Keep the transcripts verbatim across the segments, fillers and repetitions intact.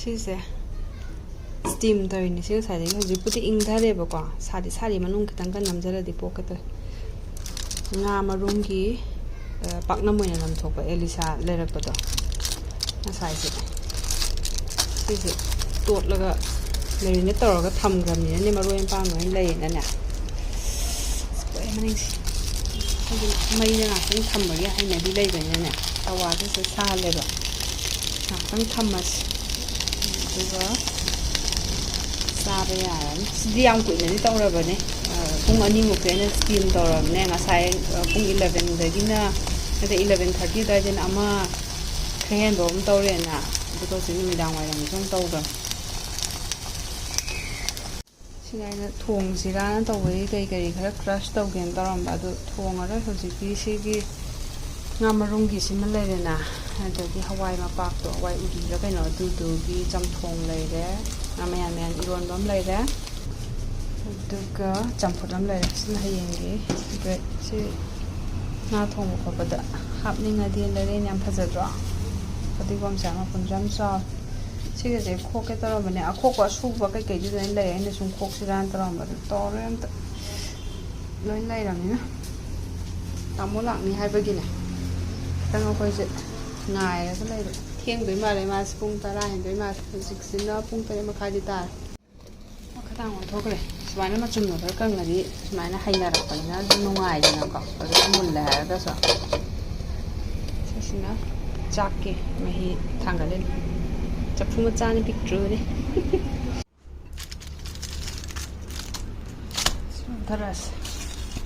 ꯁꯤꯁꯦ ꯁ꯭ꯇꯤꯝ ꯇꯧꯔꯤꯅꯤ꯫ ꯁꯤ ꯉꯁꯥꯏꯗꯒꯤ, ꯍꯧꯖꯤꯛꯄꯨꯗꯤ ꯏꯪꯊꯔꯦꯕꯀꯣ, ꯁꯥꯗꯤ ꯁꯥꯔꯤ, ꯃꯅꯨꯡ ꯈꯤꯇꯪꯒ ꯅꯝꯖꯔꯗꯤ ꯄꯣꯛꯀꯦ ꯇꯧꯋꯦ꯫ ꯉꯥ ꯃꯔꯨꯝꯒꯤ, ꯑ, ꯄꯥꯛꯅꯝ ꯑꯣꯏꯅ ꯅꯝꯊꯣꯛꯄ ꯑꯦꯂꯤꯁꯥ ꯂꯩꯔꯛꯄꯗꯣ ꯉꯁꯥꯏꯁꯦ꯫ ꯁꯤꯁꯦ ꯇꯣꯠꯂꯒ ꯃꯦꯔꯤꯅꯦꯠ ꯇꯧꯔꯒ ꯊꯝꯈ꯭ꯔꯕꯅꯤꯅꯅꯦ, ꯃꯔꯣꯏ ꯃꯄꯥꯡ ꯂꯣꯏ ꯂꯩꯌꯦꯅꯅꯦ꯫ ꯑꯁ, ꯄꯣꯛꯑꯦ ꯃꯅꯤꯡꯁꯦ꯫ ꯑꯩꯈꯣꯏꯒꯤ ꯃꯩꯗ ꯉꯥꯛꯇꯪ ꯊꯝꯕꯒꯤ ꯍꯩꯅꯕꯤ ꯂꯩꯕꯅꯤꯅꯅꯦ, ꯇꯋꯥꯗꯨꯁꯨ ꯁꯥꯍꯜꯂꯦꯕ꯫ ꯉꯥꯛꯇꯪ ꯊꯝꯃꯁꯤ꯫ ꯑꯗꯨꯒ ꯆꯥꯕ ꯌꯥꯔꯅꯤ꯫ ꯁꯤꯗꯤ ꯌꯥꯝ ꯀꯨꯏꯅꯗꯤ ꯇꯧꯔꯕꯅꯦ꯫ ꯑ, ꯄꯨꯡ ꯑꯅꯤꯃꯨꯛꯇꯤ ꯑꯩꯅ ꯁ꯭ꯇꯤꯝ ꯇꯧꯔꯕꯅꯦ꯫ ꯉꯁꯥꯏ, ꯑ, ꯄꯨꯡ ꯏꯂꯚꯦꯟꯗꯒꯤꯅ, ꯅꯠꯇꯦ, ꯏꯂꯚꯦꯟ ꯊꯥꯔꯇꯤ ꯑꯗꯨꯋꯥꯏꯗꯅ ꯑꯃ ꯈꯔ ꯍꯦꯟꯕ ꯑꯃ ꯇꯧꯔꯦꯅ꯫ ꯑꯗꯨꯒ ꯍꯧꯖꯤꯛ ꯅꯨꯃꯤꯗꯥꯡ ꯋꯥꯏꯔꯝꯒꯤꯁꯨ ꯑꯃꯨꯛ ꯇꯧꯈ꯭ꯔꯕꯅꯤ꯫ ꯁꯤꯗ ꯑꯩꯅ ꯊꯣꯡꯁꯤꯔꯥꯅ ꯇꯧꯕꯒꯤ ꯀꯔꯤ ꯀꯔꯤ ꯈꯔ ꯀ꯭ꯔꯁ ꯇꯧꯒꯦꯅ ꯇꯧꯔꯝꯕ, ꯑꯗꯨ ꯊꯣꯡꯉꯔꯣꯏ꯫ ꯍꯧꯖꯤꯛꯇꯤ ꯁꯤꯒꯤ ꯉꯥ ꯃꯔꯨꯝꯒꯤꯁꯤꯃ ꯂꯩꯔꯦꯅ, ꯑꯗꯒꯤ ꯍꯋꯥꯏ ꯃꯄꯥꯛꯇꯣ, ꯍꯋꯥꯏ ꯎꯔꯤꯔ ꯀꯩꯅꯣ, ꯑꯗꯨꯗꯨꯒꯤ ꯆꯝꯊꯣꯡ ꯂꯩꯔꯦ, ꯉꯥ ꯃꯌꯥꯟ ꯃꯌꯥꯟ ꯏꯔꯣꯟꯕ ꯑꯃ ꯂꯩꯔꯦ, ꯑꯗꯨꯒ ꯆꯝꯐꯨꯠ ꯑꯃ ꯂꯩꯔꯦ꯫ ꯁꯤꯅ ꯍꯌꯦꯡꯒꯤ ꯕ꯭ꯔꯦꯛ꯫ ꯁꯤ ꯉꯥ ꯊꯣꯡꯕ ꯈꯣꯠꯄꯗ ꯍꯥꯞꯅꯤꯡꯉꯗꯤ ꯂꯩꯔꯦ꯫ ꯌꯥꯝ ꯐꯖꯗ꯭ꯔꯣ? ꯐꯗꯤꯒꯣꯝꯁꯦ ꯃꯄꯨꯟꯁꯨ ꯌꯥꯝ ꯆꯥꯎꯋꯦ꯫ ꯁꯤꯒꯁꯦ ꯈꯣꯛꯀꯦ ꯇꯧꯔꯝꯕꯅꯦ꯫ ꯑꯈꯣꯛꯄ ꯑꯁꯨꯕ ꯀꯩꯀꯩꯗꯨꯗ ꯑꯩꯅ ꯂꯩ꯫ ꯑꯩꯅ ꯁꯨꯝ ꯈꯣꯛꯁꯤꯔꯥꯅ ꯇꯧꯔꯝꯕꯗꯣ ꯇꯧꯔꯣꯏ ꯑꯝꯇ꯫ ꯂꯣꯏ ꯂꯩꯔꯕꯅꯤꯅ꯫ ꯇꯥꯃꯣ ꯂꯥꯛꯅꯤ ꯍꯥꯏꯕꯒꯤꯅꯦ꯫ ꯈꯤꯇꯪ ꯑꯩꯈꯣꯏꯁꯦ ꯉꯥꯏꯔꯒ ꯂꯩꯕ꯫ ꯊꯦꯡꯗꯣꯏ ꯃꯥꯜꯂꯦ ꯃꯥꯁꯦ꯫ ꯄꯨꯡ ꯇꯔꯥ ꯍꯦꯟꯗꯣꯏ ꯃꯥꯜꯂꯦ꯫ ꯍꯧꯖꯤꯛꯁꯤꯅ ꯄꯨꯡ ꯇꯔꯦꯠ ꯃꯈꯥꯏꯗꯤ ꯇꯥꯔꯦ꯫ ꯃꯈꯥ ꯇꯥꯡ ꯑꯣꯟꯊꯣꯛꯈ꯭ꯔꯦ꯫ ꯁꯨꯃꯥꯏꯅ ꯃꯆꯨꯝꯗꯣ ꯈꯔ ꯀꯪꯉꯗꯤ ꯁꯨꯃꯥꯏꯅ ꯍꯩꯅꯔꯛꯄꯅꯤꯅ ꯑꯗꯨꯝ ꯅꯨꯡꯉꯥꯏꯗꯅꯀꯣ꯫ ꯑꯗꯨꯝ ꯃꯨꯜꯂꯦ ꯍꯥꯏꯔꯒꯁꯨ꯫ ꯁꯤꯁꯤꯅ ꯆꯥꯛꯀꯤ ꯃꯍꯤ ꯊꯥꯡꯒꯠꯂꯤꯅꯤ꯫ ꯆꯐꯨ ꯃꯆꯥꯅꯤ, ꯄꯤꯛꯇ꯭ꯔꯨꯅꯤ꯫ ꯁꯤ ꯑꯣꯟꯊꯔꯛꯑꯁꯤ꯫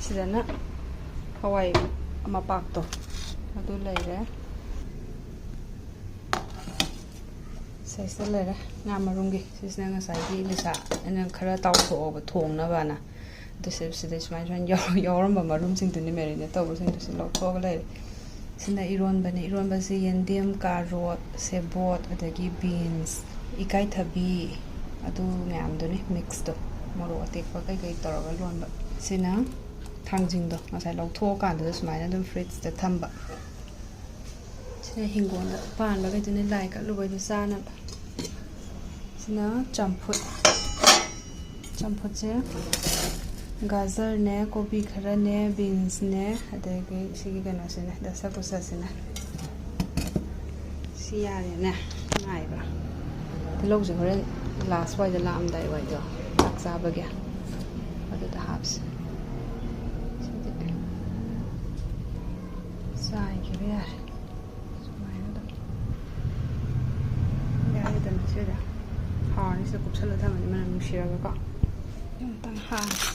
ꯁꯤꯗꯅ ꯍꯋꯥꯏ ꯃꯄꯥꯛꯇꯣ ꯑꯗꯨ ꯂꯩꯔꯦ꯫ ꯁꯤꯁꯤꯗ ꯂꯩꯔꯦ ꯉꯥ ꯃꯔꯨꯝꯒꯤ꯫ ꯁꯤꯁꯤꯅ ꯉꯁꯥꯏꯒꯤ ꯂꯤꯁꯥ ꯑꯩꯅ ꯈꯔ ꯇꯥꯎꯊꯣꯛꯑꯣꯕ ꯊꯣꯡꯅꯕꯅ꯫ ꯑꯗꯨ ꯁꯤ-, ꯁꯤꯗ ꯁꯨꯃꯥꯏ ꯁꯨꯃꯥꯏꯅ ꯌꯥꯎ-, ꯌꯥꯎꯔꯝꯕ ꯃꯔꯨꯝꯁꯤꯡꯗꯨꯅꯤ, ꯃꯦꯔꯤꯅꯦꯠ ꯇꯧꯕꯁꯤꯡꯗꯨꯁꯨ ꯂꯧꯊꯣꯛꯑꯒ ꯂꯩꯔꯦ꯫ ꯁꯤꯅ ꯏꯔꯣꯟꯕꯅꯦ꯫ ꯏꯔꯣꯟꯕꯁꯤ ꯌꯦꯟꯗꯦꯝ, ꯀꯥꯔꯣꯠ, ꯁꯦꯕꯣꯠ, ꯑꯗꯒꯤ ꯕꯤꯟꯁ, ꯏꯀꯥꯏꯊꯕꯤ, ꯑꯗꯨ ꯃꯌꯥꯝꯗꯨꯅꯤ ꯃꯤꯛꯁꯇꯣ, ꯃꯣꯔꯣꯛ ꯑꯇꯦꯛꯄ ꯀꯩꯀꯩ ꯇꯧꯔꯒ ꯂꯣꯟꯕ꯫ ꯁꯤꯅ ꯊꯥꯡꯖꯤꯡꯗꯣ ꯉꯁꯥꯏ ꯂꯧꯊꯣꯛꯑꯀꯥꯟꯗꯨꯗ ꯁꯨꯃꯥꯏꯅ ꯑꯗꯨꯝ ꯐ꯭ꯔꯤꯖꯇ ꯊꯝꯕ꯫ ꯁꯤꯅ ꯍꯤꯡꯒꯣꯜꯗ ꯄꯥꯟꯕꯈꯩꯗꯨꯅꯤ, ꯂꯥꯏ ꯀꯠꯂꯨꯕꯩꯗꯣ ꯆꯥꯅꯕ꯫ ꯅ ꯆꯝꯐꯨꯠ꯫ ꯆꯝꯐꯨꯠꯁꯦ ꯒꯥꯖꯔꯅꯦ, ꯀꯣꯕꯤ ꯈꯔꯅꯦ, ꯕꯤꯟꯁꯅꯦ, ꯑꯗꯒꯤ ꯁꯤꯒꯤ ꯀꯩꯅꯣꯁꯤꯅꯦ, ꯗꯁꯀꯨꯁꯁꯤꯅꯦ꯫ ꯁꯤ ꯌꯥꯔꯦꯅꯦ꯫ ꯉꯥꯏꯕ꯫ ꯇꯤꯜꯍꯧꯁꯦ ꯍꯣꯔꯦꯟ ꯂꯥꯁ ꯋꯥꯏꯗ, ꯂꯥꯛꯑꯝꯗꯥꯏ ꯋꯥꯏꯗꯣ, ꯆꯥꯛ ꯆꯥꯕꯒꯤ ꯑꯗꯨꯗ ꯍꯥꯞꯁꯦ꯫ ꯁꯤꯗꯤ ꯆꯥꯏꯈꯤꯕ ꯌꯥꯔꯦ꯫ ꯁꯨꯃꯥꯏꯅ ꯑꯗꯨꯝ ꯌꯥꯔꯦꯗꯅ ꯁꯤꯗ꯫ ꯍꯥꯎꯔꯅꯤ ꯁꯤꯗ ꯀꯨꯞꯁꯜꯂ ꯊꯝꯃꯗꯤ ꯃꯅꯝ ꯅꯨꯡꯁꯤꯔꯒꯀꯣ꯫ ꯑꯃꯨꯛꯇꯪ ꯍꯥꯡꯉꯦ꯫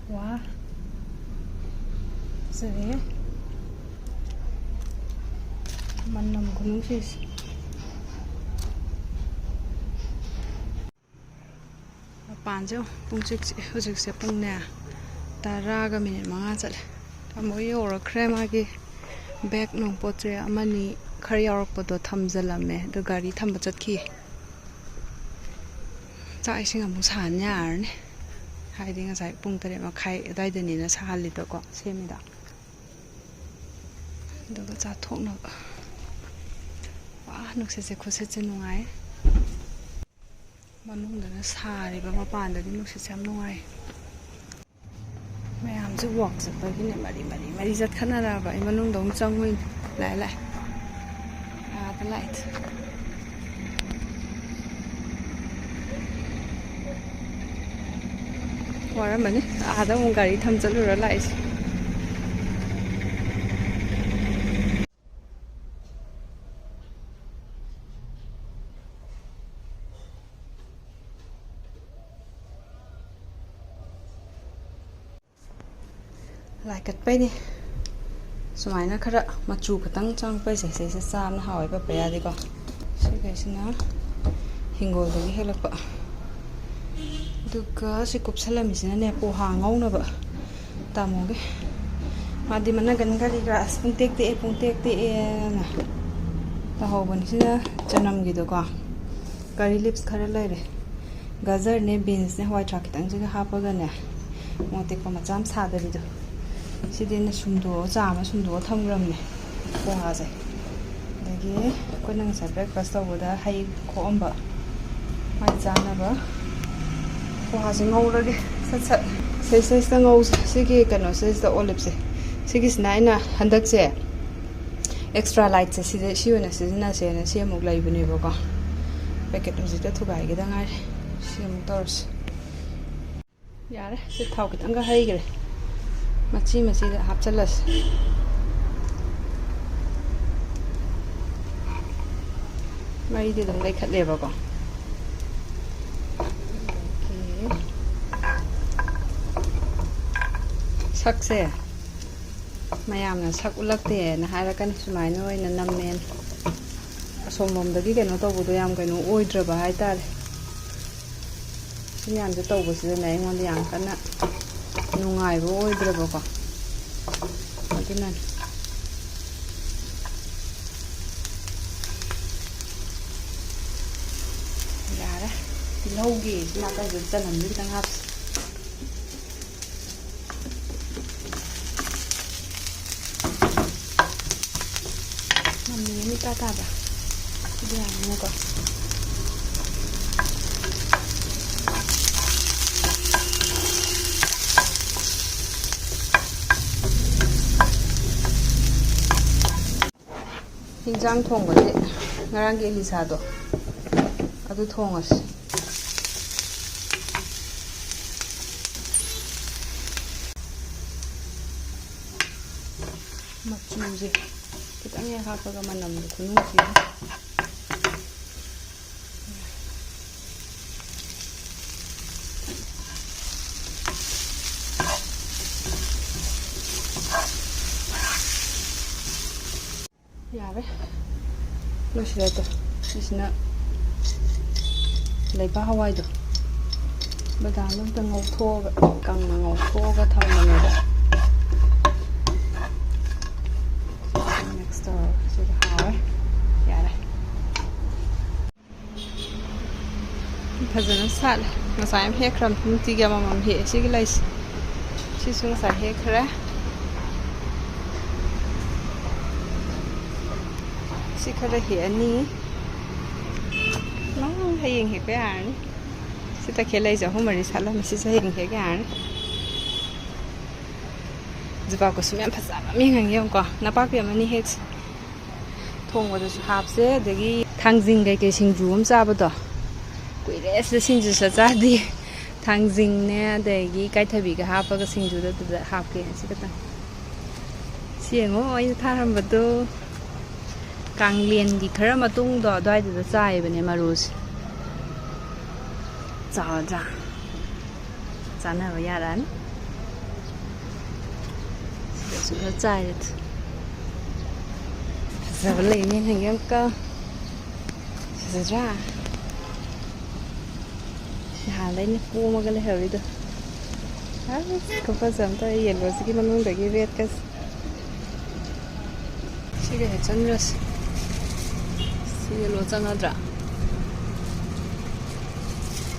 ꯋꯥ꯫ ꯐꯖꯔꯦ꯫ ꯃꯅꯝ ꯈꯨꯅꯨꯡꯁꯤꯁꯦ꯫ ꯃꯄꯥꯟꯁꯦ ꯌꯦꯡꯉꯨ, ꯄꯨꯡ ꯆꯤꯛ ꯆꯤꯛꯑꯦ꯫ ꯍꯧꯖꯤꯛꯁꯦ ꯄꯨꯡꯅꯦ ꯇꯔꯥꯒ ꯃꯤꯅꯤꯠ ꯃꯉꯥ ꯆꯠꯂꯦ꯫ ꯇꯥꯃꯣ ꯌꯧꯔꯛꯈ꯭ꯔꯦ꯫ ꯃꯥꯒꯤ ꯕꯦꯛ ꯅꯨꯡ ꯄꯣꯠ ꯆꯩ ꯑꯃꯅꯤ ꯈꯔ ꯌꯥꯎꯔꯛꯄꯗꯣ ꯊꯝꯖꯜꯂꯝꯃꯦ, ꯑꯗꯨ ꯒꯥꯔꯤ ꯊꯝꯕ ꯆꯠꯈꯤ꯫ ꯆꯥꯛ ꯏꯁꯤꯡ ꯑꯃꯨꯛ ꯁꯥꯍꯟ ꯌꯥꯔꯅꯤ, ꯍꯥꯏꯗꯤ ꯉꯁꯥꯏ ꯄꯨꯡ ꯇꯔꯦꯠ ꯃꯈꯥꯏ ꯑꯗꯨꯋꯥꯏꯗꯅꯤꯅ ꯁꯥꯍꯜꯂꯤꯗꯣꯀꯣ, ꯁꯦꯝꯃꯤꯗꯣ꯫ ꯑꯗꯨꯒ ꯆꯥꯊꯣꯛꯅꯕ꯫ ꯋꯥ, ꯅꯨꯡꯁꯤꯠꯁꯦ ꯈꯨꯁꯤꯠꯁꯦ ꯅꯨꯡꯉꯥꯏ꯫ ꯃꯅꯨꯡꯗꯅ ꯁꯥꯔꯤꯕ, ꯃꯄꯥꯟꯗꯗꯤ ꯅꯨꯡꯁꯤꯠꯁꯦ ꯌꯥꯝ ꯅꯨꯡꯉꯥꯏ꯫ ꯃꯌꯥꯝꯁꯦ ꯋꯥꯛ ꯆꯠꯄꯒꯤꯅꯦ ꯃꯔꯤ ꯃꯔꯤ ꯃꯔꯤ ꯆꯠꯈꯠꯅꯔꯛꯑꯕ꯫ ꯑꯩ ꯃꯅꯨꯡꯗ ꯑꯃꯨꯛ ꯆꯪꯉꯨꯏꯅꯦ꯫ ꯂꯥꯛꯑꯦ, ꯂꯥꯛꯑꯦ꯫ ꯑꯥꯗ ꯂꯥꯛꯑꯦ꯫ ꯋꯥꯔꯝꯃꯅꯤ꯫ ꯑꯥꯗ ꯑꯃꯨꯛ ꯒꯥꯔꯤ ꯊꯝ ꯆꯠꯂꯨꯔ ꯂꯥꯛꯏꯁꯦ꯫ ꯂꯥꯏ ꯀꯠꯄꯩꯅꯦ꯫ ꯁꯨꯃꯥꯏꯅ ꯈꯔ ꯃꯆꯨ ꯈꯛꯇꯪ ꯆꯪꯉꯛꯄꯩꯁꯦ, ꯁꯤꯁꯦ ꯆꯥꯕꯅ ꯍꯥꯎꯋꯦ, ꯄꯄꯌꯥꯗꯤꯀꯣ꯫ ꯁꯤꯈꯩꯁꯤꯅ ꯍꯤꯡꯒꯣꯜꯗꯒꯤ ꯍꯦꯛꯂꯛꯄ꯫ ꯑꯗꯨꯒ ꯁꯤ ꯀꯨꯞꯁꯜꯂꯝꯃꯤꯁꯤꯅꯅꯦ, ꯄꯣꯍꯥ ꯉꯧꯅꯕ ꯇꯥꯃꯣꯒꯤ꯫ ꯃꯥꯗꯤ ꯃꯅꯒꯟ ꯀꯔꯤ ꯀꯔꯥ ꯑꯁ ꯄꯨꯡ ꯇꯦꯛ ꯇꯦꯛꯑꯦ, ꯄꯨꯡ ꯇꯦꯛ ꯇꯦꯛꯑꯦꯅ꯫ ꯇꯧꯍꯧꯕꯅꯤ꯫ ꯁꯤꯅ ꯆꯅꯝꯒꯤꯗꯣꯀꯣ, curry leaves ꯈꯔ ꯂꯩꯔꯦ, ꯒꯖꯔꯅꯦ, beansꯅꯦ, ꯍꯋꯥꯏ ꯊ꯭ꯔꯥꯛ ꯈꯤꯇꯪꯁꯤꯒ ꯍꯥꯞꯄꯒꯅꯦ, ꯃꯣꯔꯣꯛ ꯑꯇꯦꯛꯄ ꯃꯆꯥ ꯑꯃ ꯁꯥꯗꯕꯤꯗꯣ, ꯁꯤꯗꯤ ꯑꯩꯅ ꯁꯨꯝꯗꯣꯛꯑ, ꯆꯥ ꯑꯃ ꯁꯨꯝꯗꯣꯛꯑ ꯊꯝꯈ꯭ꯔꯕꯅꯦ ꯄꯣꯍꯥꯁꯦ꯫ ꯑꯗꯒꯤ ꯑꯩꯈꯣꯏꯅ ꯉꯁꯥꯏ breakfast ꯇꯧꯕꯗ ꯍꯩ ꯈꯣꯛꯑꯝꯕ, ꯃꯥꯏ ꯆꯥꯅꯕ ꯄꯣꯍꯥꯁꯦ ꯉꯧꯔꯒꯦ ꯁꯠ ꯁꯠ꯫ ꯁꯤ ꯁꯤꯁꯤꯗ ꯉꯧꯁꯦ꯫ ꯁꯤꯒꯤ ꯀꯩꯅꯣꯁꯤꯗ, oliveꯁꯦ, ꯁꯤꯒꯤꯁꯤꯅ ꯑꯩꯅ ꯍꯟꯗꯛꯁꯦ extra lightꯁꯦ ꯁꯤꯗ, ꯁꯤ ꯑꯣꯏꯅ ꯁꯤꯖꯤꯟꯅꯁꯦꯅ ꯁꯤ ꯑꯃꯨꯛ ꯂꯩꯕꯅꯦꯕꯀꯣ꯫ Packet ꯍꯧꯖꯤꯛꯇ ꯊꯨꯒꯥꯏꯒꯦꯗ ꯉꯥꯏꯔꯤ꯫ ꯁꯤ ꯑꯃꯨꯛ ꯇꯧꯔꯁꯤ꯫ ꯌꯥꯔꯦ, ꯁꯤ ꯊꯥꯎ ꯈꯤꯇꯪꯒ ꯍꯩꯈ꯭ꯔꯦ꯫ ꯃꯆꯤ ꯃꯆꯤꯗ ꯍꯥꯞꯆꯜꯂꯁꯤ꯫ ꯃꯩꯗꯤ ꯑꯗꯨꯝ ꯂꯩꯈꯠꯂꯦꯕꯀꯣ꯫ ꯑꯗꯒꯤ ꯁꯛꯁꯦ ꯃꯌꯥꯝꯅ ꯁꯛ ꯎꯠꯂꯛꯇꯦꯅ ꯍꯥꯏꯔꯛꯀꯅꯤ, ꯁꯨꯃꯥꯏꯅ ꯑꯣꯏꯅ ꯅꯝꯃꯦꯅ꯫ ꯑꯁꯣꯝꯂꯣꯝꯗꯒꯤ ꯀꯩꯅꯣ ꯇꯧꯕꯗꯣ ꯌꯥꯝ ꯀꯩꯅꯣ ꯑꯣꯏꯗ꯭ꯔꯕ ꯍꯥꯏꯇꯥꯔꯦ꯫ ꯁꯤ ꯃꯌꯥꯝꯁꯦ ꯇꯧꯕꯁꯤꯗꯅꯦ ꯑꯩꯉꯣꯟꯗ ꯌꯥꯝ ꯀꯟꯅ ꯅꯨꯡꯉꯥꯏꯕ ꯑꯣꯏꯗ꯭ꯔꯕꯀꯣ꯫ ꯑꯗꯨꯅꯅꯦ꯫ ꯌꯥꯔꯦ꯫ ꯇꯤꯜꯍꯧꯒꯤ ꯁꯤ ꯅꯥꯀꯟꯁꯤꯗ ꯆꯅꯝꯁꯤ ꯈꯤꯇꯪ ꯍꯥꯞꯁꯤ꯫ ꯃꯃꯤ ꯑꯃ ꯏꯇꯥ ꯇꯥꯗ꯭ꯔꯥ? ꯁꯤꯗꯤ ꯌꯥꯔꯅꯤꯀꯣ꯫ ꯍꯤꯟꯖꯥꯡ ꯊꯣꯡꯕꯗꯤ ꯉꯔꯥꯡꯒꯤ ꯑꯦꯂꯤꯁꯥꯗꯣ ꯑꯗꯨ ꯊꯣꯡꯉꯁꯤ꯫ ꯃꯆꯨꯁꯦ ꯈꯤꯇꯪ ꯍꯦꯛ ꯍꯥꯞꯄꯒ ꯃꯅꯝꯗꯣ ꯈꯨꯅꯨꯡꯁꯤꯗ꯫ ꯌꯥꯔꯦ꯫ ꯂꯣꯏꯁꯤꯜꯂꯦ꯫ ꯑꯗꯣ ꯁꯤꯁꯤꯅ ꯂꯩꯕꯥꯛ ꯍꯋꯥꯏꯗꯣ, ꯕꯗꯥꯝꯗꯣ ꯑꯝꯇ ꯉꯧꯊꯣꯛꯑꯒ, ꯀꯪꯅ ꯉꯧꯊꯣꯛꯑꯒ ꯊꯝꯕꯅꯦꯕ꯫ Mix ꯇꯧꯔꯒ ꯁꯤꯗ ꯍꯥꯎꯔꯦ꯫ ꯐꯖꯅ ꯁꯥꯠꯂꯦ꯫ ꯉꯁꯥꯏ ꯑꯃ ꯍꯦꯛꯈ꯭ꯔꯕꯅꯤ꯫ ꯅꯨꯡꯇꯤꯒꯤ ꯑꯃꯃꯝ ꯍꯦꯛꯑꯦ ꯁꯤꯒꯤ ꯂꯩꯁꯦ꯫ ꯁꯤꯁꯨ ꯉꯁꯥꯏ ꯍꯦꯛꯈ꯭ꯔꯦ꯫ ꯁꯤ ꯈꯔ ꯍꯦꯛꯑꯅꯤ꯫ ꯅꯪ ꯍꯌꯦꯡ ꯍꯦꯛꯄ ꯌꯥꯔꯅꯤ꯫ ꯁꯤ ꯇꯈꯦꯜ ꯂꯩꯁꯦ ꯑꯍꯨꯝ ꯃꯔꯤ ꯁꯥꯠꯂꯝꯃꯦ꯫ ꯁꯤꯁꯨ ꯍꯌꯦꯡ ꯍꯦꯛ ꯌꯥꯔꯅꯤ꯫ ꯖꯨꯕꯥ ꯀꯨꯁꯨꯝ ꯌꯥꯝ ꯐꯖꯕ ꯑꯃ ꯌꯦꯡꯉꯒꯦ ꯌꯦꯡꯉꯨꯀꯣ꯫ ꯅꯄꯥꯛꯄꯤ ꯑꯃꯅꯤ ꯍꯦꯛꯁꯦ꯫ ꯊꯣꯡꯕꯗꯁꯨ ꯍꯥꯞꯁꯦ꯫ ꯑꯗꯒꯤ ꯊꯥꯡꯖꯤꯡ ꯀꯩꯀꯩ ꯁꯤꯡꯖꯨ ꯑꯃ ꯆꯥꯕꯗꯣ ꯀꯨꯏꯔꯦ꯫ ꯁꯤꯗ ꯁꯤꯡꯖꯨ ꯆꯥ ꯆꯥꯗꯦ꯫ ꯊꯥꯡꯖꯤꯡꯅꯦ, ꯑꯗꯒꯤ ꯏꯀꯥꯏꯊꯕꯤꯒ ꯍꯥꯞꯄꯒ ꯁꯤꯡꯖꯨꯗ ꯑꯗꯨꯗ ꯍꯥꯞꯀꯦ꯫ ꯁꯤ ꯈꯛꯇꯪ꯫ ꯁꯤ ꯌꯦꯡꯉꯣ, ꯑꯩꯅ ꯊꯥꯔꯝꯕꯗꯣ ꯀꯥꯡꯂꯦꯟꯒꯤ ꯈꯔ ꯃꯇꯨꯡꯗꯣ ꯑꯗꯨꯋꯥꯏꯗꯨꯗ ꯆꯥꯏꯕꯅꯦ ꯃꯔꯨꯁꯦ꯫ ꯆꯥꯎꯔꯗ꯭ꯔꯥ? ꯆꯥꯅꯕ ꯌꯥꯔꯛꯑꯅꯤ꯫ ꯁꯤꯗꯁꯨ ꯈꯔ ꯆꯥꯏꯔꯦ꯫ ꯐꯖꯕ ꯂꯩꯅꯦ, ꯍꯪꯒꯦ ꯑꯃꯨꯛꯀ꯫ ꯐꯖꯗ꯭ꯔꯥ? ꯅꯍꯥꯟꯗꯩꯅꯦ ꯄꯣꯝꯃꯒ ꯂꯩꯍꯧꯔꯤꯗꯣ꯫ ꯑꯁ, ꯈꯨꯐꯖ ꯑꯃ ꯇꯧꯋꯦ, ꯌꯦꯜꯂꯣꯁꯤꯒꯤ ꯃꯅꯨꯡꯗꯒꯤ ꯔꯦꯗꯀꯁꯦ꯫ ꯁꯤꯒ ꯍꯦꯛꯆꯟꯈ꯭ꯔꯁꯤ꯫ ꯁꯤ ꯌꯦꯜꯂꯣ ꯆꯪꯒꯗ꯭ꯔꯥ?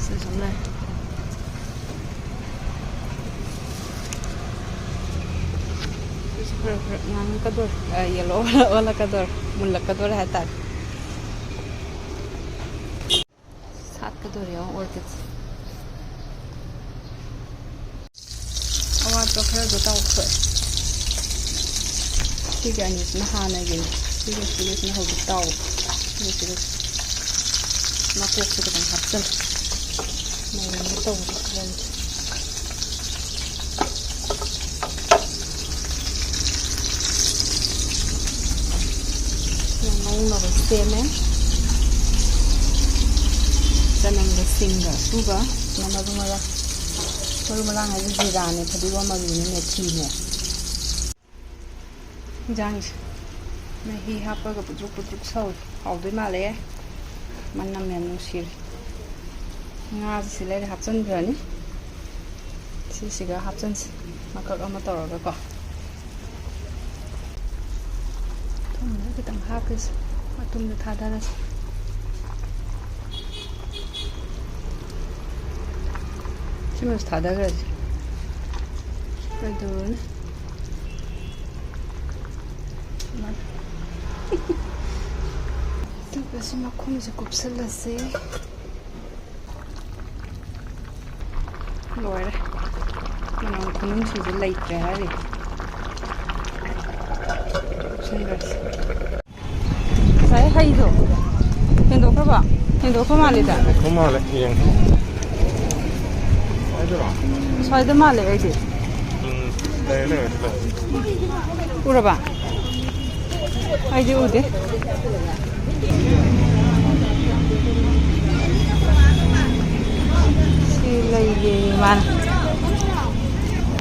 ꯁꯤ ꯁꯨꯝ ꯂꯩ꯫ ꯁꯤꯁꯨ ꯈꯔ ꯈꯔ ꯉꯥꯡꯉꯛꯀꯗꯣꯔꯦ, ꯑ, ꯌꯦꯜꯂꯣ ꯑꯣꯜꯂꯛꯀꯗꯣꯔꯦ, ꯃꯨꯜꯂꯛꯀꯗꯣꯔꯦ ꯍꯥꯏꯇꯥꯔꯦ꯫ ꯁꯥꯠꯀꯗꯣꯔꯦ ꯌꯦꯡꯉꯣ ꯑꯣꯔꯀꯤꯗꯁꯦ꯫ ꯑꯋꯥꯠꯄ ꯈꯔꯗꯣ ꯇꯥꯎꯊꯣꯛꯑꯦ꯫ ꯁꯤꯒꯤ ꯑꯅꯤꯁꯤꯅ ꯍꯥꯟꯅꯒꯤꯅꯤ꯫ ꯁꯤꯒ ꯁꯤꯒꯁꯤꯅ ꯍꯧꯖꯤꯛ ꯇꯥꯎꯕ꯫ ꯁꯤꯒ ꯁꯤꯒ ꯃꯀꯣꯛꯁꯦ ꯈꯤꯇꯪ ꯍꯥꯞꯆꯜꯂꯦ꯫ ꯃꯥꯏꯔꯦꯟꯒ ꯇꯧꯕꯗ ꯈꯔ ꯉꯧꯅꯕ ꯁꯦꯝꯃꯦ꯫ ꯆꯅꯝꯒ ꯁꯤꯡꯒ ꯑꯁꯨꯕ, ꯃꯔꯨ ꯃꯔꯥꯡ, ꯃꯔꯨ ꯃꯔꯥꯡ ꯍꯥꯏꯁꯦ ꯖꯤꯔꯥꯅꯦ, ꯐꯗꯤꯒꯣꯝ ꯃꯔꯨꯅꯦ, ꯃꯦꯊꯤꯅꯦ꯫ ꯏꯟꯖꯥꯡꯁꯦ ꯃꯍꯤ ꯍꯥꯞꯄꯒ ꯄꯨꯗ꯭ꯔꯨꯛ ꯄꯨꯗ꯭ꯔꯨꯛ ꯁꯧꯔꯦ꯫ ꯍꯥꯎꯗꯣꯏ ꯃꯥꯜꯂꯦ꯫ ꯃꯅꯝ ꯌꯥꯝ ꯅꯨꯡꯁꯤꯔꯦ꯫ ꯉꯥꯁꯦ ꯁꯤ ꯂꯩꯔꯦ ꯍꯥꯞꯆꯤꯟꯈ꯭ꯔꯅꯤ꯫ ꯁꯤꯁꯤꯒ ꯍꯥꯞꯆꯤꯟꯁꯤ꯫ ꯃꯀꯛ ꯑꯃ ꯇꯧꯔꯒꯀꯣ꯫ ꯊꯨꯝꯁꯨ ꯈꯤꯇꯪ ꯍꯥꯞꯀꯦꯁꯦ꯫ ꯃꯇꯨꯝꯗ ꯊꯥꯗꯔꯁꯤ꯫ ꯁꯤꯃꯁꯨ ꯊꯥꯗꯈ꯭ꯔꯁꯤ꯫ ꯑꯗꯨꯅ ꯑꯗꯨꯒ ꯁꯤ ꯃꯈꯨꯝꯁꯦ ꯀꯨꯞꯁꯜꯂꯁꯦ꯫ ꯂꯣꯏꯔꯦ꯫ ꯃꯅꯝ ꯈꯨꯅꯨꯡꯁꯤꯁꯦ ꯂꯩꯇ꯭ꯔꯦ ꯍꯥꯏꯔꯤ꯫ ꯀꯨꯞꯁꯟꯈ꯭ꯔꯁꯦ꯫ ꯉꯁꯥꯏ ꯍꯩꯗꯣ ꯍꯦꯟꯗꯣꯛꯈ꯭ꯔꯕꯣ? ꯍꯦꯟꯗꯣꯛꯈ꯭ꯔ ꯃꯥꯜꯂꯦꯗ꯫ ꯍꯦꯟꯗꯣꯛꯈ꯭ꯔ ꯃꯥꯜꯂꯦ, ꯌꯦꯡꯉꯣ꯫ ꯁ꯭ꯋꯥꯏꯗ ꯃꯥꯜꯂꯦ ꯑꯩꯗꯤ꯫ ꯎꯝ, ꯂꯩꯔꯦ, ꯂꯩꯔꯦ, ꯂꯩꯔꯦ꯫ ꯎꯔꯕ? ꯑꯩꯗꯤ ꯎꯗꯦ꯫ ꯁꯤ ꯂꯩꯌꯦ ꯃꯥꯅ꯫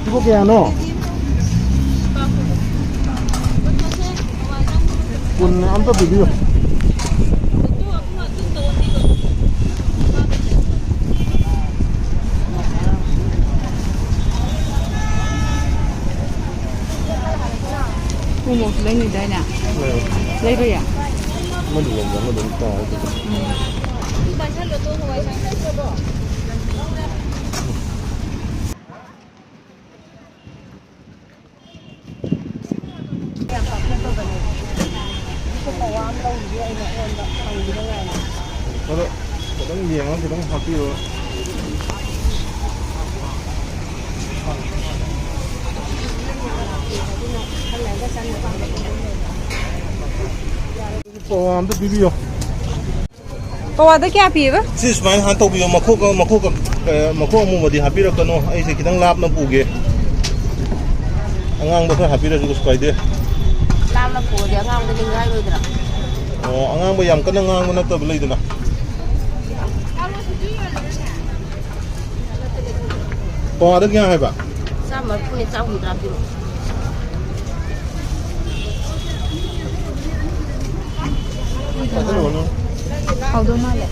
ꯂꯨꯄꯥ ꯀꯌꯥꯅꯣ? ꯀꯨꯟ ꯑꯝꯇ ꯄꯤꯕꯤꯌꯨ꯫ ꯎꯃꯣꯔꯣꯛꯁꯨ ꯂꯩꯅꯤꯗꯥꯏꯅꯦ? ꯂꯩꯔꯣ꯫ ꯂꯩꯕ ꯌꯥꯏ꯫ ꯑꯃꯗꯤ ꯂꯩꯕ, ꯑꯃꯗꯤ ꯑꯗꯨꯝ ꯇꯥꯔꯦ ꯑꯗꯨꯗꯤ꯫ ꯎꯝ꯫ ꯑꯗꯣ ꯈꯤꯇꯪ ꯌꯦꯡꯉꯒ ꯈꯤꯇꯪ ꯍꯥꯞꯄꯤꯔꯣ꯫ ꯄꯋꯥ ꯑꯝꯇ ꯄꯤꯕꯤꯌꯣ꯫ ꯄꯋꯥꯗ ꯀꯌꯥ ꯄꯤꯌꯦꯕ? ꯁꯤ ꯁꯨꯃꯥꯏꯅ ꯍꯥꯟꯅ ꯇꯧꯕꯤꯌꯣ, ꯃꯈꯣꯛ, ꯃꯈꯣꯛ, ꯑ, ꯃꯈꯣꯛ ꯑꯃꯨꯕꯗꯤ ꯍꯥꯞꯄꯤꯔꯛꯀꯅꯣ, ꯑꯩꯁꯦ ꯈꯤꯇꯪ ꯂꯥꯞꯅ ꯄꯨꯒꯦ꯫ ꯑꯉꯥꯡꯕ ꯈꯔ ꯍꯥꯞꯄꯤꯔꯁꯨ ꯀꯩꯁꯨ ꯀꯥꯏꯗꯦ꯫ ꯂꯥꯞꯅ ꯄꯨꯔꯗꯤ ꯑꯉꯥꯡꯕ ꯅꯤꯡꯒꯥꯏꯔꯣꯏꯗ꯭ꯔꯥ? ꯑꯣ, ꯑꯉꯥꯡꯕ ꯌꯥꯝ ꯀꯟꯅ ꯉꯥꯡꯕ ꯅꯠꯇꯕ ꯂꯩꯗꯅ꯫ ꯄꯋꯥꯗ ꯀꯌꯥ ꯍꯥꯏꯕ? ꯆꯥꯝꯃ ꯃꯔꯤꯐꯨꯅꯦ, ꯆꯥꯝ ꯍꯨꯝꯗ꯭ꯔꯥ ꯄꯤꯔꯛꯑꯣ꯫ ꯍꯥꯎꯗꯧ ꯃꯥꯜꯂꯦ꯫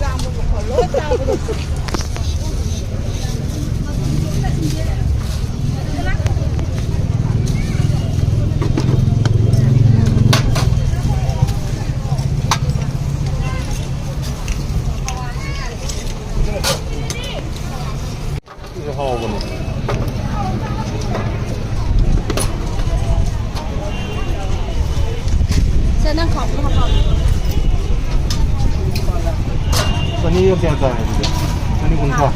ꯅꯪ ꯈꯥꯎꯗꯣ ꯍꯥꯞꯄꯣ꯫ ꯆꯅꯤꯒ ꯀꯌꯥ ꯇꯥꯔꯦ ꯑꯗꯨꯗꯤ? ꯆꯅꯤ ꯀꯨꯟꯊ꯭ꯔꯥ꯫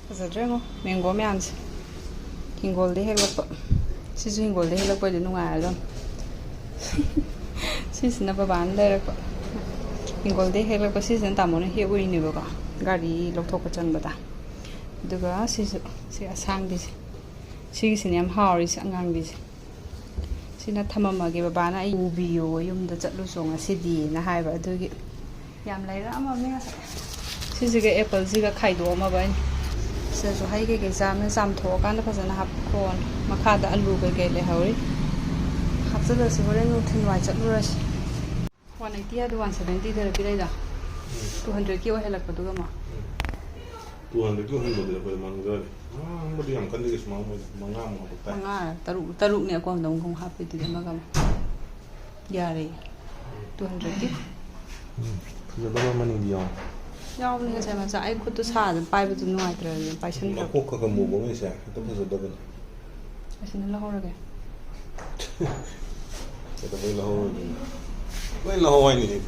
ꯐꯖꯗ꯭ꯔꯦ ꯌꯦꯡꯉꯣ, mango ꯃꯌꯥꯝꯁꯦ꯫ ꯍꯤꯡꯒꯣꯜꯗꯩ ꯍꯦꯛꯂꯛꯄ꯫ ꯁꯤꯁꯨ ꯍꯤꯡꯒꯣꯜꯗꯩ ꯍꯦꯛꯂꯛꯄ ꯑꯣꯏꯗꯤ ꯅꯨꯡꯉꯥꯏꯔꯗꯝꯅꯦ꯫ ꯁꯤꯁꯤꯅ ꯕꯕꯥꯅ ꯂꯩꯔꯛꯄ꯫ ꯍꯤꯡꯒꯣꯜꯗꯩ ꯍꯦꯛꯂꯛꯄ꯫ ꯁꯤꯁꯤꯅ ꯇꯥꯃꯣꯅ ꯍꯦꯛꯎꯔꯤꯅꯦꯕꯀꯣ, ꯒꯥꯔꯤ ꯂꯧꯊꯣꯛꯄ ꯆꯪꯕꯗ꯫ ꯑꯗꯨꯒ ꯁꯤꯁꯨ, ꯁꯤ ꯑꯁꯥꯡꯕꯤꯁꯦ꯫ ꯁꯤꯒꯤꯁꯤꯅꯦ ꯌꯥꯝ ꯍꯥꯎꯔꯤꯁꯦ, ꯑꯉꯥꯡꯕꯤꯁꯦ꯫ ꯁꯤꯅ ꯊꯝꯃꯝꯃꯒꯦ, ꯕꯕꯥꯅ ꯑꯩ ꯄꯨꯕꯤꯌꯣ, ꯌꯨꯝꯗ ꯆꯠꯂꯨꯆꯣ ꯉꯁꯤꯗꯤꯅ ꯍꯥꯏꯕ, ꯑꯗꯨꯒꯤ ꯌꯥꯝ ꯂꯩꯔꯛꯑꯝꯃꯕꯅꯦ ꯉꯁꯥꯏ꯫ ꯁꯤꯁꯤꯒ appleꯁꯤꯒ ꯈꯥꯏꯗꯣꯛꯑꯝꯃꯕ ꯑꯩꯅ꯫ ꯁꯤꯗꯁꯨ ꯍꯩ ꯀꯩꯀꯩ ꯆꯥꯝꯃꯦ, ꯆꯥꯝꯊꯣꯛꯑꯀꯥꯟꯗ ꯐꯖꯅ ꯍꯥꯞꯈꯣꯅ꯫ ꯃꯈꯥꯗ ꯑꯂꯨ ꯀꯩꯀꯩ ꯂꯩꯍꯧꯔꯤ꯫ ꯍꯥꯞꯆꯤꯜꯂꯁꯤ, ꯍꯣꯔꯦꯟ ꯅꯨꯡꯊꯤꯜ ꯋꯥꯏ ꯆꯠꯂꯨꯔꯁꯤ꯫ One eighty ꯍꯥꯏꯗꯣ one seventy ꯗꯔ ꯄꯤꯔꯛꯏꯗꯣ? Two hundredꯀꯤ ꯑꯣꯏꯍꯜꯂꯛꯄꯗꯨꯒ ꯑꯃꯨꯛ꯫ Two hundredꯀꯤ ꯑꯣꯏꯍꯟꯕꯗꯨꯗ ꯑꯩꯈꯣꯏ ꯃꯥꯡꯖꯔꯦ꯫ ꯃꯥꯡꯕꯗꯤ ꯌꯥꯝ ꯀꯟꯅ ꯀꯩꯁꯨ ꯃꯥꯡꯉꯝꯃꯣꯏꯗ꯫ ꯃꯉꯥꯃꯨꯛ ꯍꯥꯞꯄ ꯇꯥꯏ꯫ ꯃꯉꯥ, ꯇꯔꯨꯛ, ꯇꯔꯨꯛꯅꯦ ꯑꯀꯣꯟꯗ ꯑꯃꯨꯛ ꯍꯥꯞꯄꯤꯗꯨꯗꯤ ꯑꯃꯒ ꯑꯃ꯫ ꯌꯥꯔꯦ꯫ Two hundredꯀꯤ꯫ ꯎꯝ, ꯐꯖꯗꯕ ꯑꯃꯅꯤꯗꯤ ꯌꯥꯎ꯫ ꯌꯥꯎꯕꯅꯤ ꯉꯁꯥꯏ ꯃꯆꯥ꯫ ꯑꯩ ꯈꯨꯠꯇꯨ ꯁꯥꯗꯅ ꯄꯥꯏꯕꯗꯨ ꯅꯨꯡꯉꯥꯏꯇ꯭ꯔꯕꯅꯦ, ꯄꯥꯏꯁꯟꯗ꯭ꯔꯕ꯫ ꯃꯀꯣꯛ ꯈꯔ ꯈꯔ ꯃꯨꯕ ꯑꯃ ꯂꯩꯁꯦ, ꯍꯦꯛꯇ ꯐꯖꯗꯕꯅꯤ꯫ ꯑꯁꯤꯅ ꯂꯧꯍꯧꯔꯒꯦ꯫ ꯀꯩꯗꯧꯕꯩ ꯂꯧꯍꯧꯔꯣꯏꯗꯣꯏꯅꯣ? ꯂꯣꯏ ꯂꯧꯍꯧ ꯍꯥꯏꯅꯤ꯫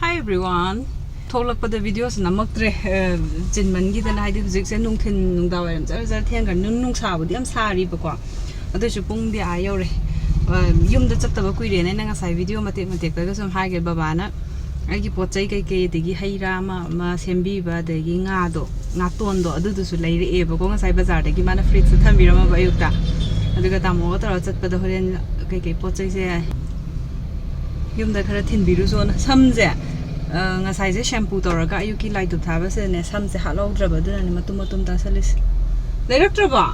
Hi everyone. ꯊꯣꯛꯂꯛꯄꯗ videoꯁꯦ ꯅꯝꯃꯛꯇ꯭ꯔꯦ, ꯑ, ꯆꯤꯟꯃꯟꯈꯤꯗꯅ, ꯍꯥꯏꯗꯤ ꯍꯧꯖꯤꯛꯁꯦ ꯅꯨꯡꯊꯤꯟ, ꯅꯨꯡꯗꯥꯡ ꯋꯥꯏꯔꯝ ꯖꯔ ꯖꯔ ꯊꯦꯡꯈ꯭ꯔꯅꯤ꯫ ꯅꯨꯡ-, ꯅꯨꯡꯁꯥꯕꯨꯗꯤ ꯌꯥꯝ ꯁꯥꯔꯤꯕꯀꯣ, ꯑꯗꯨꯏꯁꯨ ꯄꯨꯡꯗꯤ ꯑꯥ ꯌꯧꯔꯦ꯫ ꯑ, ꯌꯨꯝꯗ ꯆꯠꯇꯕ ꯀꯨꯏꯔꯦꯅ ꯑꯩꯅ ꯉꯁꯥꯏ video ꯃꯇꯦꯛ ꯃꯇꯦꯛꯇꯒ ꯁꯨꯝ ꯍꯥꯏꯒꯦ, ꯕꯕꯥꯅ ꯑꯩꯒꯤ ꯄꯣꯠ ꯆꯩ ꯀꯩꯀꯩ, ꯑꯗꯒꯤ ꯍꯩ ꯔꯥ ꯑꯃ ꯑꯃ ꯁꯦꯝꯕꯤꯕ, ꯑꯗꯒꯤ ꯉꯥꯗꯣ, ꯉꯥꯇꯣꯟꯗꯣ, ꯑꯗꯨꯗꯨꯁꯨ ꯂꯩꯔꯛꯑꯦꯕꯀꯣ ꯉꯁꯥꯏ ꯕꯖꯥꯔꯗꯒꯤ꯫ ꯃꯥꯅ fridgeꯇ ꯊꯝꯕꯤꯔꯝꯃꯕ ꯑꯌꯨꯛꯇ꯫ ꯑꯗꯨꯒ ꯇꯥꯃꯣꯒ ꯇꯧꯔꯒ ꯆꯠꯄꯗ ꯍꯣꯔꯦꯟ ꯀꯩꯀꯩ ꯄꯣꯠ ꯆꯩꯁꯦ ꯌꯨꯝꯗ ꯈꯔ ꯊꯤꯟꯕꯤꯔꯨꯆꯣꯅ꯫ ꯁꯝꯁꯦ, ꯑ, ꯉꯁꯥꯏꯁꯦ shampoo ꯇꯧꯔꯒ ꯑꯌꯨꯛꯀꯤ ꯂꯥꯏ ꯙꯨꯞ ꯊꯥꯕꯁꯤꯗꯅꯦ ꯁꯝꯁꯦ ꯍꯥꯠꯍꯧꯗ꯭ꯔꯕ, ꯑꯗꯨꯅꯅꯦ ꯃꯇꯨꯝ ꯃꯇꯨꯝ ꯇꯥꯁꯜꯂꯤꯁꯦ꯫ ꯂꯩꯔꯛꯇ꯭ꯔꯕꯣ?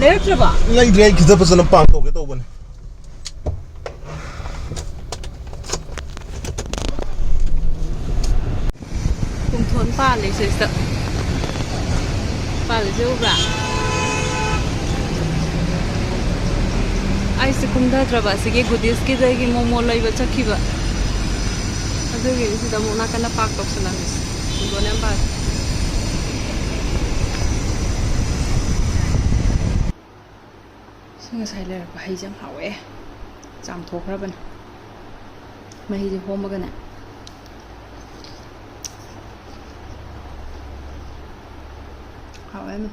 ꯂꯩꯔꯛꯇ꯭ꯔꯕꯣ? ꯂꯩꯗ꯭ꯔꯦ, ꯑꯩ ꯈꯤꯇ ꯐꯖꯅ ꯄꯥꯝ ꯇꯧꯒꯦ ꯇꯧꯕꯅꯦ꯫ ꯄꯨꯡꯊꯣꯟ ꯄꯥꯜꯂꯦ ꯁꯤꯁꯤꯗ꯫ ꯄꯥꯜꯂꯤꯁꯦ ꯎꯕ꯭ꯔꯥ? ꯑꯩꯁꯦ ꯀꯨꯝꯊꯗ꯭ꯔꯕ ꯑꯁꯤꯒꯤ ꯒꯨꯗꯤꯁꯀꯤꯗꯒꯤ ꯃꯣꯃꯣ ꯂꯩꯕ ꯆꯠꯈꯤꯕ꯫ ꯑꯗꯨꯒꯤꯅꯤ ꯁꯤꯗ ꯑꯃꯨꯛ ꯅꯥꯀꯟꯗ park ꯇꯧꯁꯜꯂꯝꯃꯤꯁꯦ꯫ ꯄꯨꯡꯊꯣꯟ ꯌꯥꯝ ꯄꯥꯜꯂꯦ꯫ ꯉꯁꯥꯏ ꯂꯩꯔꯛꯄ ꯍꯩꯁꯦ ꯌꯥꯝ ꯍꯥꯎꯋꯦ꯫ ꯆꯥꯝꯊꯣꯛꯈ꯭ꯔꯕꯅꯦ꯫ ꯃꯍꯤꯁꯦ ꯍꯣꯝꯃꯒꯅꯦ꯫ ꯍꯥꯎꯋꯦ ꯌꯥꯝꯅ꯫